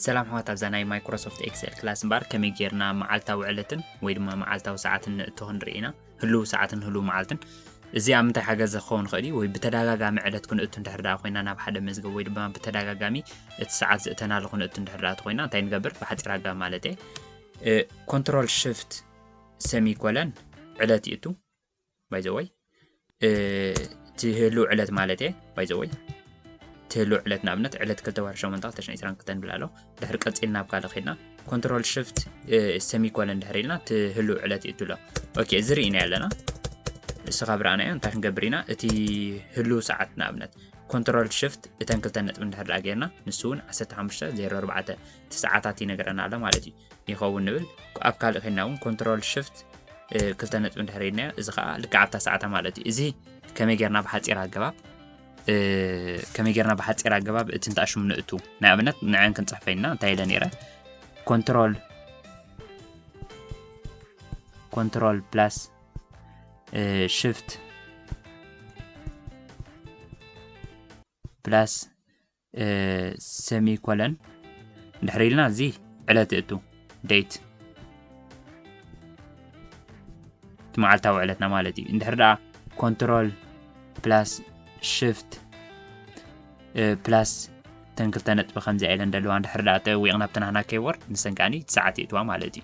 ሰላም ኣሕዋት፣ ኣብዛ ናይ ማይክሮሶፍት ኤክሰል ክላስ እምበኣር ከመይ ጌርና መዓልታዊ ዕለትን ወይ ድማ መዓልታዊ ሰዓትን ንእቶ ክንርኢ ኢና። ህሉው ሰዓትን ህሉው መዓልትን። እዚ ኣብ ምንታይ ሓገዝ ክኸውን ይኽእል እዩ? ወይ ብተደጋጋሚ ዕለት ክንእቱ እንድሕር ደኣ ኮይና ናብ ሓደ መዝገብ ወይ ድማ ብተደጋጋሚ እቲ ሰዓት ዝእተናሉ ክንእቱ እንድሕር ደኣ ኮይና እንታይ ንገብር? ብሓፂር ኣገባብ ማለት እየ። ኮንትሮል ሽፍት ሰሚኮለን ዕለት ይእቱ። ባይዘወይ እቲ ህሉው ዕለት ማለት እየ። ባይዘወይ እቲ ህሉው ዕለት ንኣብነት ዕለት ክልተ ወርሒ ሸሞንተ ክልተ ሽሕን ዕስራን ክልተን ንብል ኣሎ። ድሕሪ ቀፂል ናብ ካልእ ከድና ኮንትሮል ሽፍት ሰሚኮለን ድሕሪ ኢልና እቲ ህሉው ዕለት ይእትሎ። ኦኬ፣ እዚ ርኢና ኣለና። እስኻ ብረኣናዮ እንታይ ክንገብር ኢና? እቲ ህሉው ሰዓት ንኣብነት ኮንትሮል ሽፍት እተን ክልተ ነጥቢ እንድሕር ደኣ ጌርና ንሱ እውን ዓሰርተ ሓሙሽተ ዜሮ ኣርባዕተ እቲ ሰዓታት ይነግረና ኣሎ ማለት እዩ። ይኸውን ንብል። ኣብ ካልእ ከድና እውን ኮንትሮል ሽፍት ክልተ ነጥቢ እንድሕር ኢልናዮ፣ እዚ ከዓ ልክዕ ኣብታ ሰዓታ ማለት እዩ። እዚ ከመይ ጌርና ብሓፂር ኣገባብ ከመይ ጌርና ብሓፂር ኣገባብ እቲ እንተኣሽሙ ንእቱ። ንኣብነት ንዐን ክንፅሕፈ ኢና እንታይ ኢለ ነይረ? ኮንትሮል ኮንትሮል ፕላስ ሽፍት ፕላስ ሰሚኮለን እንድሕር ኢልና እዚ ዕለት እቱ፣ ዴት፣ እቲ መዓልታዊ ዕለትና ማለት እዩ። እንድሕር ደኣ ኮንትሮል ፕላስ ሽፍት ፕላስ ተን ክልተ ነጥቢ ከምዚኣ ኢለን ዘለዋ እንድሕር ደኣ ጠዊቕና ኣብቲ ናህና ኬይቦርድ ንሰን ከዓኒ እቲ ሰዓት የእትዋ ማለት እዩ።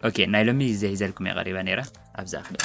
ኦኬ፣ ናይ ሎሚ ዘይ ዘልኩም እየ ቀሪበ ነይረ። ኣብዛ ክልተ